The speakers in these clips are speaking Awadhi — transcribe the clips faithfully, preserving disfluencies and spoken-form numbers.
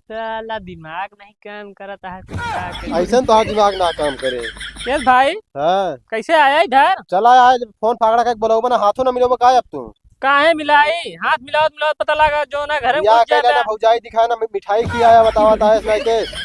साला दिमाग नहीं काम करत है, कुछ का करी? ऐसन तोहार दिमाग ना काम करे। यस भाई। हाँ। कैसे आया इधर? चला आया, फोन फाकड़ा करके बोलौबा ना, हाथों ना मिलौबा का अब तू? काहे मिलाई? हाथ मिलावत मिलावत पता लगा जो ना घर में या घुस कहला जाता। ना भौजाई दिखा ना, मि-, मिठाई खियाया बतावत है इसमें के।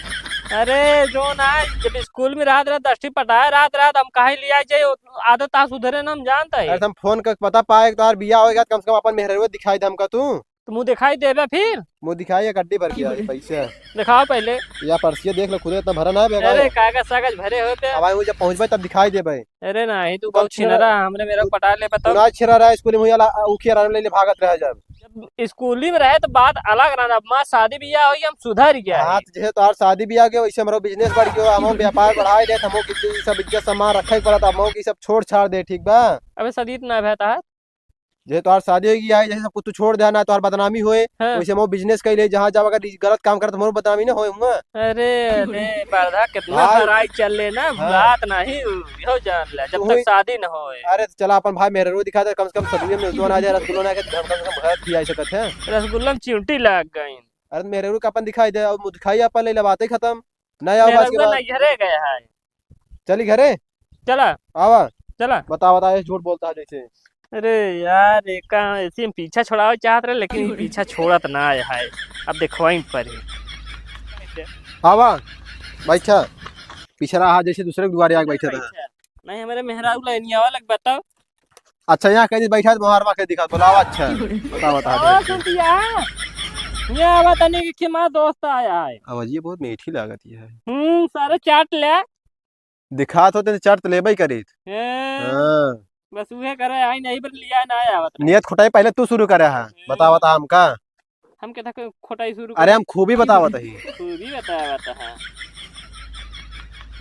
अरे जो ना, जब स्कूल में रहत रहे, दस्ती पटाए रहत रहे, हम काहे लिया जाए, आदत आ सुधरे ना, हम जानता है। अरे हम फोन करके पता पाए, तोहार बियाह होइगा, कम से कम अपन मेहररुआ दिखाई दे हमका तू। तो मुँह दिखाई देबे फिर? मुँह दिखाई एक अड्डी भर के आई पैसे। दिखाओ पहले। या पर्सिया देख लो खुदे, इतना भरा ना है बेगा। अरे कागज सागज भरे होते। अब आई, वो जब पहुँचबे तब दिखाई देबे। अरे नाही, तू कब बहुत छिनरा? छिनरा, हमरे मेहररुआ पटा ले, बताओ। तू ना छिनरा रहा स्कूल में, हुई वाला, आ, उखिया राम ले ले भागत रह जब। जब स्कूल में रहे तो बात अलग रहा, अब माँ शादी बियाह होई, हम सुधर गया हाँ, है। तो जे तोहार शादी बियाह के, वैसे हमरो बिजनेस बढ़ गयो, हमो व्यापार बढ़ाई ले, हमो किसी सब इज्जत सम्मान रखे के पड़त, हमो की सब छोड़ छाड़ दे, ठीक बा? अबे सदीत ना भैया तोहार। जे तोहार शादी होई गई है, जैसे सब कुछ तू छोड़ दे ना, तोहार बदनामी होए, हाँ। वैसे हमो बिजनेस कइले, जहाँ जाओ अगर गलत काम करत, हमरो बदनामी ना होए हुआ। अरे, अरे, बरधा कितना भाई। हराई चल ले ना, हाँ। भुलात नहीं, यो जान ले, जब तू तक ही शादी न होए। अरे, तो चला अपन भाई मेहररुआ दिखा दे, कम से कम सदुए में तो ना जाए, रसगुल्ला ना के घर कम से कम घर खिया सकत है। रसगुल्ला में चिउटी लाग गई। अरे, मेहररुआ का अपन दिखाई दे, अब मुँह दिखाई अपन ले ले, बातें खत्म। ना आओ आज के मेहररुआ बाद। ना घरे गया है। चली घरे? चला। आवा। चला। बता, बता, ये झूठ बोलता है जैसे। अरे यार, ये का, ऐसे हम पीछा छोड़ावे चाहत रहे, लेकिन ये पीछा छोड़त ना आया है। अब देखवाई पड़ी। आवा, बैठा। पिछड़ा हाथ जैसे दूसरे के दुआरे आके बैठा था। नहीं, हमारे मेहरारू ला नहीं आवा लग, बताओ। अच्छा, यहाँ कहीं बैठा तो मोहरमा के दिखा, बोलावा, अच्छा। बता, बता, ओ, देख। सुतिया। ये आवा तनी के, के माँ दोस्त आया है। आवाज ये बहुत मीठी लागत है। हम्म, सारे चाट ले। दिखात होते तो चाट तो लेबे ही करीत। हैं? हाँ। बस उहे करे, आई नहीं पर लिया ना आवत रहे। नियत खोटाई पहले तू शुरू करे है। हैं? बता, बता हमका। हम के तक खोटाई शुरू अरे करे। हम खूबी बतावत ही। खूबी बतावत है।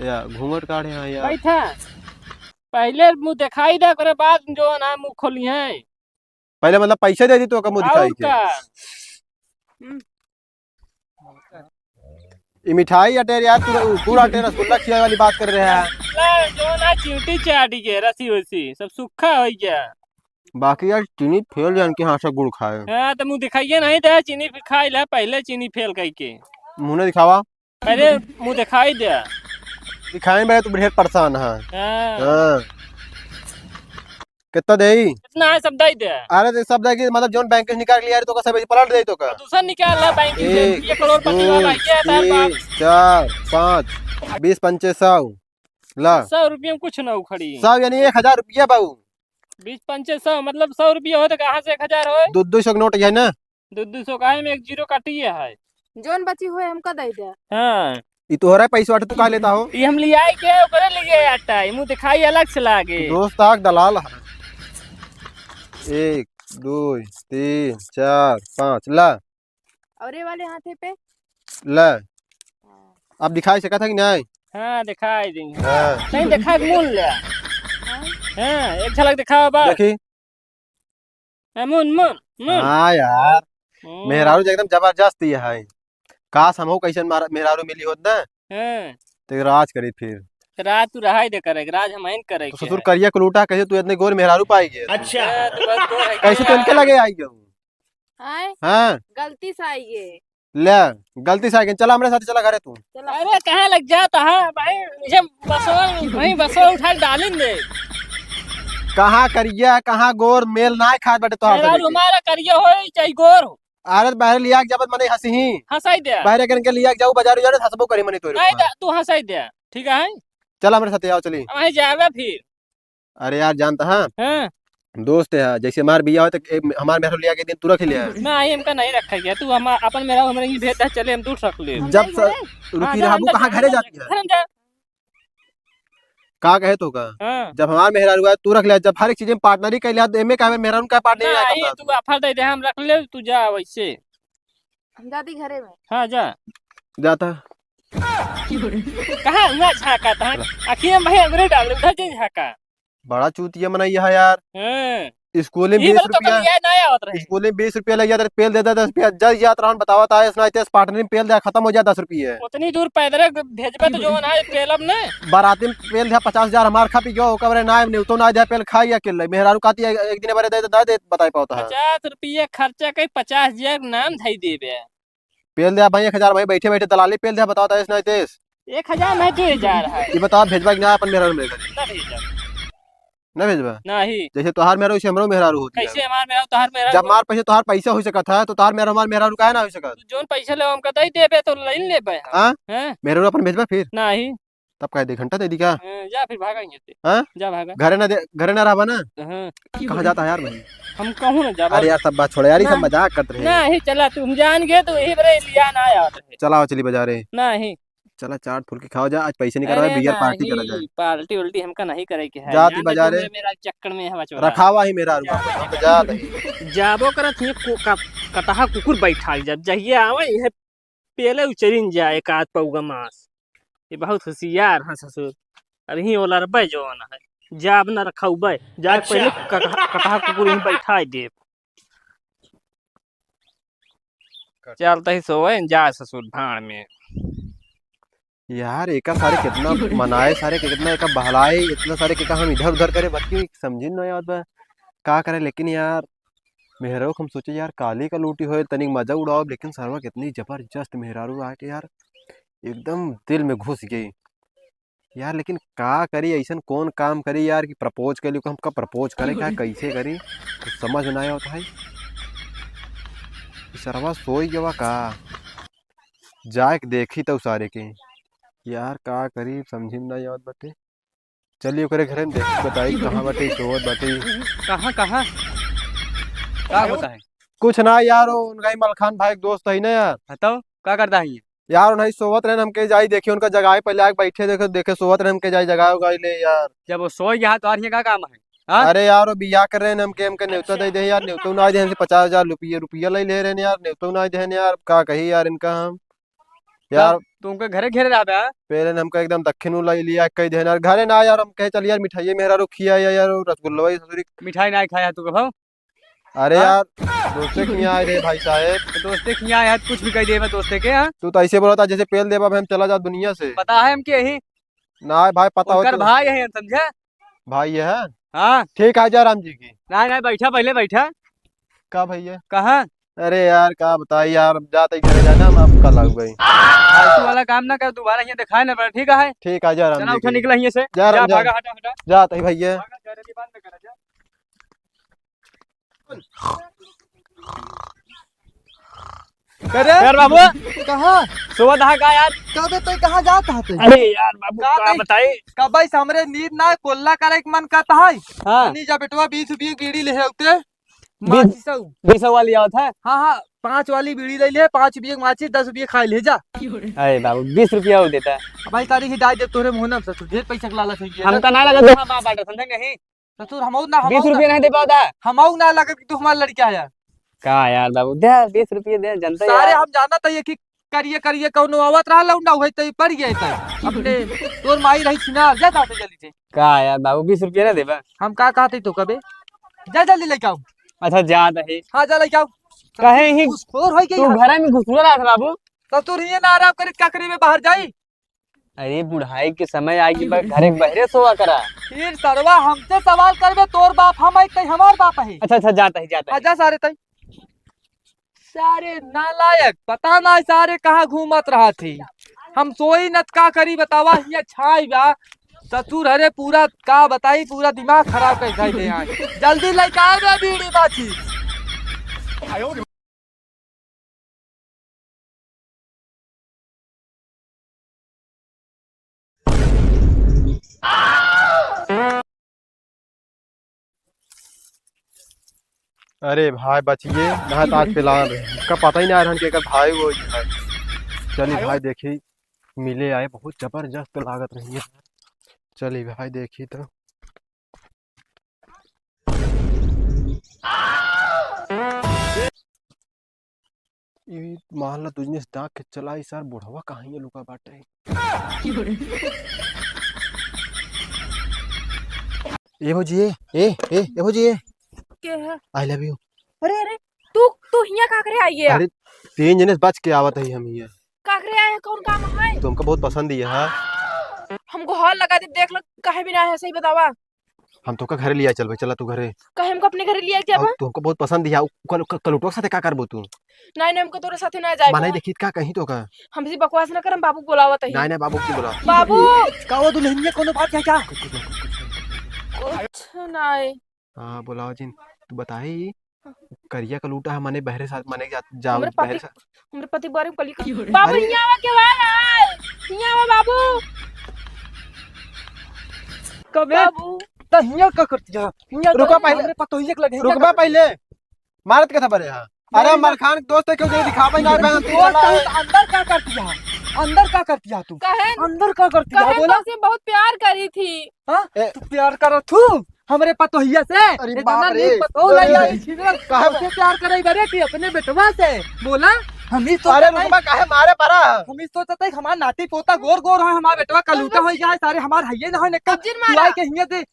या घूंघट काढ़े हैं यार। बैठा। पहले मुँह दिखाई दे, ओकरे बाद जो ना मुँह खोली है। पहले मतलब पैसे दे दी तो ओकर मुँह दिखाई और के। का? ई मिठाई अटे यार, तू पूरा अटे रसगुल्ला खियाए वाली बात कर रहे हैं। ला, जो ना चिउटी चाटी के रसी उसी, सब सूखा हो गया। बाकी यार चीनी फेल जान के हाँ से गुड़ खाए। हाँ, तो मुँह दिखाइए नहीं दे, चीनी खाई ले, पहले चीनी फेल कई के। मुँह नहीं दिखावा। अरे, मुँह दिखाई दे। दिखाई में तू ढेर परेशान है। हाँ। हाँ। कितना देई? कितना है, सब दे दे। अरे, तो सब दे के, मतलब, जौन बैंक से निकाल लिया रे, तो का सब पलट दे तो का? दूसरा निकाल ला बैंक से। एक, ये करोड़पति दो, वाला, ये है तार तीन, बाप। चार, पाँच, बीस पंचे सौ। ला। सौ रुपये में कुछ ना उखड़ी। सौ यानी एक हजार रुपया बाऊ। बीस पंचे सौ, मतलब, सौ रुपया हो तो कहाँ से एक हजार हो? दो, दो सौ के नोट है ना? दो, दो सौ का है, में एक जीरो काटिए है। जौन बची हुए हमका दे दे। हाँ। ई तोहरा पैसा बाटे, तू का लेता हो? ई हम लियाई के ओकरे लिए आटा, ई मुँह दिखाई अलग से लागे। दोस्त आग दलाल है। एक, दो, तीन, चार, पाँच, ला। और ये वाले हाथे पे? ला। हाँ। अब दिखाई सकत है कि नहीं? हाँ, दिखाई देंगे। हाँ। नहीं दिखा के मुन ले। हाँ। हाँ, एक झलक दिखाओ बस। देखी। ए, मुन, मुन, मुन। हाँ यार, हम्म। मेहरारू जे एकदम जबरदस्त ही है। काश हमहू कैसन मार-, मेहरारू मिली होत ना, हाँ। तो राज करी फिर। राज तू रहाई दे करे, राज हम आइन करे तो के ससुर है। करिया कुलूटा, कैसे तू इतने गोर मेहरारू पाई गए? अच्छा। हाँ, तो बस गोर है कैसे क्या? तू इनके लगे आई गयो? आए? हाँ। गलती से आई गए। ले, गलती से आ गई। चला हमरे साथ, चला घरे तू। चला। अरे, कहाँ लग जाता है भाई? मुझे बसवा, वहीं बसवा उठा के डालिन दे। कहाँ करिया, कहाँ गोर, मेल ना खात बाटे तोहार मेरा सरीर के। हमारा करिया हो चाहे गोर हो। अरे, बाहर लिया के जब मने हंसी ही। हंसाई दे। बाहर करके लिया के जाऊ बाजार, उजार हंसबो करी मने तोरे नहीं ऊपर। दे, तू हंसाई दे, ठीक है? चला हमरे साथ, आओ चली। वहीं जावे फिर। अरे यार, जानता है? हाँ। दोस्त है, जैसे हमार बिया हो तो एक, हमार मेहरारू लिया के दिन तू रख लिया। ना, आई हमका नहीं रखा गया। तू हम अपन मेहरारू हमरे ही भेज दे, चले हम दूर रख ले। जब नहीं स-, है। रुकी हाँ, जा, रहबू, अंदर कहाँ जा, घरे अंदर जाती जा, है? घर में जा। का कहे तो का? हाँ। जब हमार मेहरारू है, तू रख लिया। जब हर एक चीज में पार्टनरी कर लिया, तो एमे का मेहरारू का पार्टनरी ना, ना आई करता तू तू? ऑफर दे दे, हम रख ले, तू जा वैसे। हम जाती घरे में। हाँ, जा। जाता। कहाँ हुआ झाका था? अखियाँ में भाई अंगुरी डाल दे, उधर जे झाका। बड़ा चूतिया मनई है यार। हाँ। स्कूल में ये बीस बार तो रुपया, कभी याद ना आवत रहे। स्कूल में बीस रुपया लग जाता, पेल देता दस रुपया, जब जात रहन बतावत आए, इसना इतने पार्टनर में पेल दे, खत्म हो जाए दस रुपये। उतनी दूर पैदल भेजबा तो जो ना पेलब ना। बाराती में पेल दे पचास हजार हमार खा पी गयो, ओकर बरे ना, नहीं तो ना दे, पेल खाई अकेले। मेहरारू कहती है, "एक दिन बरे दे, दे, दे, बताई पावत है।" पचास रुपया खर्चा कई, पचास हजार नाम धई देबे। पेल दे भाई, एक हजार भाई, बैठे बैठे दलाली पेल दे, बताओ तो ऐस ना तेस। एक हजार नहीं, दो हजार है। ये बताओ, भेजबा कि ना अपन मेहरारू मेरे घर? ना भेजब। ना भेजबा? नहीं। जैसे तोहार मेहरारू, वैसे हमरो मेहरारू होती है। कैसे हमार मेहरारू, तोहार मेहरारू जब होई? हमार पैसे, तोहार पैसा हो सकत है, तो तोहार मेहरारू, हमार मेहरारू काहे ना हो सकत? तू जौन पैसा ले, हम कतई देबे, तो ले लेबे हम। हाँ? हैं? मेहरारू अपन भेजबा फिर? नहीं। तब कह दे, घंटा दे दी का? हाँ, जा फिर भागा यहाँ से। हाँ? जा भागा। घरे ना दे, घरे ना रहबा ना? हाँ। कहाँ जाता है यार भाई? हम कहूँ ना जाबा। अरे यार, सब बात छोड़ यार, ये सब ना। मजाक करत रहे। नहीं, चला, तुम जान गए तो यही बरे लिया ना यार। चलाओ, चली बाजारे। नहीं। चला, चाट फुल्की खाओ जा, आज पैसे निकलवा, अरे बियर पार्टी नहीं, करा जाए। पार्टी उल्टी हमका नहीं करे के है। जा तू जान दे, बाजारे। तू मेरा चक्कर में हवा चोरा। रखावा ही मेहरारू, हम तो जा रहे। जाबो करत ही को-, का-, कतहा कुकुर बैठाल जब जहिए आवे, यह पेले उचरिन जाए एक आध पौगा मांस। ये बहुत होशियार हैं ससुर। अबहीं ओलरबे जौन है, जाब न रखउबे, जाए अच्छा। पहले कटहा, कटहा कुकुर यहीं बैठाए देब। चलते ही सोए, जा ससुर भाड़ में। यार, एका सारे कितना मनाए, सारे के कितना एका बहलाए, इतना सारे के का हम इधर उधर करे, बल्कि समझिन नहीं आवत बा, का करे, लेकिन यार, मेहरारू के हम सोचे, यार, काली का लूटी होए, तनिक मजा उड़ाओ, लेकिन सरवा कितनी जबरदस्त मेहरारू आके, यार, एकदम दिल में घुस गई। यार, लेकिन का करी, ऐसन कौन काम करी, यार, कि propose कर ली, हमका propose करे, का, कैसे करी, कुछ समझ ना आवत है। ई सरवा सोई गवा का? जाए के देखी तो सारे के। यार, का करी, समझी में ना आवत बाटे। चली ओकरे घरे में देखी, बताई कहाँ बाटे, सोवत बाटे। कहाँ, कहाँ? का होता है? कुछ ना यार, वो उनका ही मलखान भाई के दोस्त है ना यार। हाँ तो, का करता है ये? यार, उन्हें सोवत रहे, हमके जाई देखी उनका जगह, पहले आके बैठे देखे, देखे सोवत रहे, हमके जाई जगह उगाई ले यार। जब वो सोई गया तो और ये का काम है? हाँ? अरे यार, वो बियाह कर रहे हैं, हमके, हमके नेवता दे दे यार, नेवता ना दे, हमसे पचास हजार रुपये, रुपया ले ले रहे हैं यार, नेवता ना दे यार, का कही यार इनका हम। यार, तब तुमके घरे घेरे रहबे, हाँ? पहले ने हमका एकदम दक्षिण उ लाई लिया, कह देना यार, घरे ना यार, हम कहे, "चल यार, मिठाई मेहरारू खिया या यार, रसगुल्ला ससुरी।" मिठाई ना खाया तू कभो? अरे हाँ? यार, दोस्ते के यहाँ आए रहे भाई साहब। तो दोस्ते के यहाँ आए, कुछ भी कह देबे दोस्ते के, हाँ? तू तो ऐसे बोला था जैसे पेल देबा, हम चला जा दुनिया से। पता है हमके यही। ना भाई, पता हो उनकर तो। भाई है, समझे? भाई ये है? हाँ। ठीक है, जा राम जी की। नहीं, नहीं, बैठा, पहले बैठा। का भैया? कहाँ? अरे यार, का बताई यार, हम जाते ही घरे जाना, हम अब कल आऊ भाई। फालतू वाला काम ना कर, दोबारा यहाँ दिखाए ना पड़ा, ठीक है? ठीक है, जा राम चला, जी उठा, की। निकला यहाँ से। जा जा, राम, जा। भागा, हटा, हटा। जाते ही भैया। भागा, जा, रेडी बांध के करा, जा। अरे यार बाबू। कहाँ? सोवत हा का यार? कबे तई कहाँ जात हा तई? अरे यार बाबू, का का तई? बताई? कबे से हमरे नींद ना कोल्ला करे के मन करता है। हाँ। तनी जा बेटवा बीस रुपये की बीड़ी ले है उते। बीस, माचिस हऊ। बीस वाली आवत है। हाँ, हाँ, पाँच वाली बीड़ी ले ले, पाँच रुपये की माचिस, दस रुपये खाए ले जा। अरे बाबू, बीस रुपया वो देता है। अब भाई तारीख ही डाल दे तोरे मुँह ना, ससुर, ढेर पैसा के लालच हो गया। हमका ना लगा, हाँ, बाप बाटा, समझे नहीं? ससुर, हमऊ ना, बीस रुपया नहीं दे पावत है। हमऊ ना लगे कि तू हमार लड़का है। का यार बाबू, दे बीस रुपया दे, जनता सारे यार। हम जानत है कि करिए करिए कौनो आवत रहा लौंडा, वही तई पड़ गए तई। अपने तोर माई रही छिनार, जा साथे जल्दी से। का यार बाबू, बीस रुपया ना देबा? हम का कहते तो कबे? जा जल्दी लेके आओ। अच्छा, जात है। हाँ, जा लेके आओ। कहे ही घुसखोर होई के तू यहाँ। घरे में घुसुआ रहा था बाबू। ससुर, ये ना आराम करित का करी में बाहर जाई। अरे, बुढ़ाई के समय आइगी बा, घरे के बहरे सोवा करा। फिर सरवा हमसे सवाल करबे, तोर बाप हम है, तई हमार बाप है। अच्छा, अच्छा, जाता है, जाता है। आजा सारे तई। सारे नालायक, पता ना सारे कहाँ घूमत रहत ही। हम सोई न त का करी बतावा, हियाँ छाई बा। ससुर हरे पूरा का बताई, पूरा दिमाग खराब कर दे आए। जल्दी लेके आए बे बीड़ी माचिस। अरे भाई बचिए, ना तो आज पिलान रहे। इसका पता ही ना रहन कि एकर भाई वो ही है। चली भाई देखी, मिले आए, बहुत जबरदस्त लागत रही है। चली भाई देखी तो। ई माल दुजने से दाग के चला, ई सार बुढ़वा कहाँ ये लुका बाटे? ए भौजी, ए, ए, ए, ए भौजी, ए। के है? I love you। अरे, अरे, तू, तू हियाँ का करे आई है? अरे, तीन जने से बच के आवत है हम हियाँ। का करे आए है? कौन काम है? तुमका बहुत पसंद ही है। हमको हॉल लगा दे, देख लो, काहे बिना है, सही बतावा। हम तोका घरे लिया चलबे, चला तू घरे। काहे हमको अपने घरे लिया जाबा? अउर तुमको बहुत पसंद दिया, उ कल-, कल-, कलुटवा के साथे का करबो तू? नहीं, नहीं, हमको तोरे साथे ना जाए माने बा। देखित का कहीं तोका? हमसे बकवास ना कर, हम बाबू बुलावत ही। नहीं, नहीं, बाबू की बुला। बाबू! का वो दुल्हनिया कोनो बात है क्या? कुछ नहीं। हाँ, बुलाओ जिन। तू बताई, करिया कलूटा है, माने बहरे साथ, माने जा, जाओ, हमरे पति, बहरे साथ। हमरे पति बारे में कली का। बाबू, अरे। हियाँ आवा के वाला है। हियाँ आवा बाबू। कबे? बाबू। त हियाँ का करती है? हियाँ रुका तो पहले। हमरे पतोहिया के लगे रुकबा पहले। मारत कथा बरे है। अरे नहीं, मरखान के दोस्त है, क्यों नहीं दिखावे ना बहन, तू दोस्त चला है, है। अंदर का करती है? अंदर का करती है तू? कहे, अंदर का करती है? कहे बोला। तो से बहुत प्यार करी थी। हाँ? ए। तू प्यार करत थू हमरे पतोहिया से? अरे इतना बाप रे। नीक पतोह अरे। लइया, ई छिनरा काहे? तोसे प्यार करे बरे कि अपने बेटवा से? बोला, हम ही सोचत अरे हई, रुकबा, काहे मारे परा? हम ही सोचत हई कि हमार नाती पोता गोर गोर है, हमार बेटवा कलूटा हो जाए, सारे हमार हइये ना हो, निकल अब जिन तू मारा। आई के हियाँ से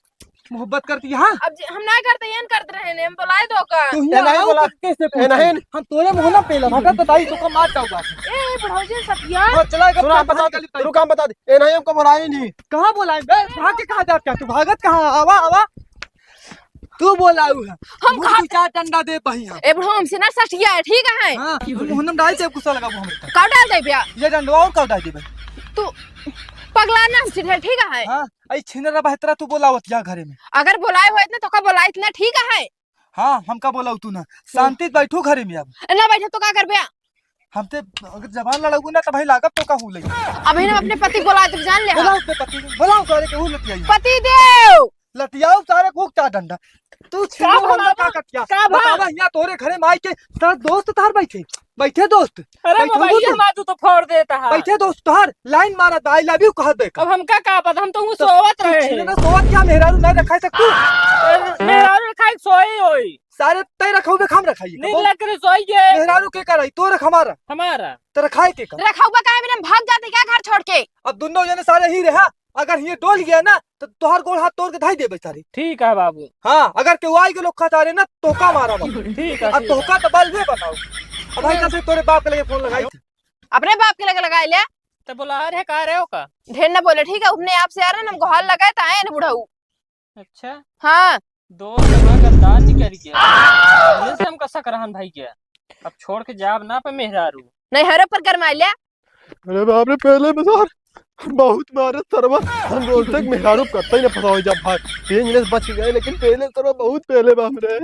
मोहब्बत करती है, हाँ? अब जे हम नाहीं करते, एन करत रहे ने, हम बोलाए दो का? तू हियाँ ए, नहीं आऊ बोला। तो कैसे ए, पूछी? नहीं। हम तोरे मुँह ना पेला, भागत बताई, तोका मार जाऊगा। ए, ए, बुढ़ऊ जी, सतिया। हाँ, चला, एक सुना, काम बता बता दे, के रुका, हम बता दे। ए, नहीं, हमको बोलाए नहीं। कहाँ बोलाए बे? भाग के कहाँ जात क्या? तू भागत कहाँ? आवा, आवा। तू बोलाऊ है। हम मुँह कहाँ दू चार डंडा दे पहिया। ए, बुढ़ऊ, हमसे ना सटिया है, ठीक है? हाँ, मुँह में डाल दे, गुस्सा लगा वो हमरे। का डाल दे भैया? ये डंडवा और का डाल दे भाई? तू पगला ना हमसे, ठीक है? हाँ। आई छिनरा बहतरा तू बोलावत या घरे में। अगर बोलाए होइत ना तो का बोलाइत ना, ठीक है? हाँ, हमका बोलाऊ तू ना। शांति से बैठू घरे में अब। ना बैठे तो का करबे? हम ते अगर जबान लड़ाऊ ना तो भाई लागत तो का हुले। अभी ना अपने पति बोला तो जान ले। बोलाओ अपने पति, बोलाओ सारे के हु लतियाई। पति देव। लतियाओ सारे को का डंडा। तू का छिनरा भला बंदा का बा? कटिया। का बा? बतावा यहाँ तोरे घरे में आई के साथ दोस्त तार बैठे। बैठे दोस्त, अरे बैठो मोबाइल तू। हमार तू तो फोड़ देता है। बैठे दोस्त, तोहार लाइन मारत बा, "I love you" कहत बे का। अब हमका का पता, हम तो हूँ तो सोवत तू रहे। छिनरा सोवत क्या मेहरारू नहीं रखाई सकतू? अरे मेहरारू रखाई सोई होई। सारे तय रखऊ बे, हम रखाई नींद कबो? लग के सोई गए। मेहरारू के कराई, तो रख हमारा। हमारा। तो रखाए के का? रखऊ बे काहे बिना भाग जाते क्या घर छोड़ के? अब दोनों जने सारे ही रहा। अगर ये डोल गया ना, तो तोहर गोड़ हाथ तोड़ के धाई देबे सारे। ठीक है बाबू। हाँ, अगर केहू आई के लोग खा सारे ना, तोहका मारा बाबू। ठीक है, अब ठीक है। तोहका तो बल भी बताओ। अब भाई, कब से तोरे बाप के लगे फोन लगाई? अपने बाप के लगे लगाए ले। तो बुला रहे, का रहे हो का? ढेर ना बोले, ठीक है? अपने आप से आ रहे ना, हमको हाल लगाए तो आए ना बुढ़ऊ। अच्छा। हाँ। दोस्त हमारा गद्दार निकल गया। ये से हम कसक रहन भाई के। अब छोड़ के जाब ना पे मेहरारू। नहीं, हरे पर गरमाई ले। अरे बाप रे, पहले में सर बहुत मारे सरवा। हम रोड से मेहरारू कतई ना फंसावे जा भाई। तीन जने से बच गए, लेकिन पहले सरवा बहुत पहले बा हमरे।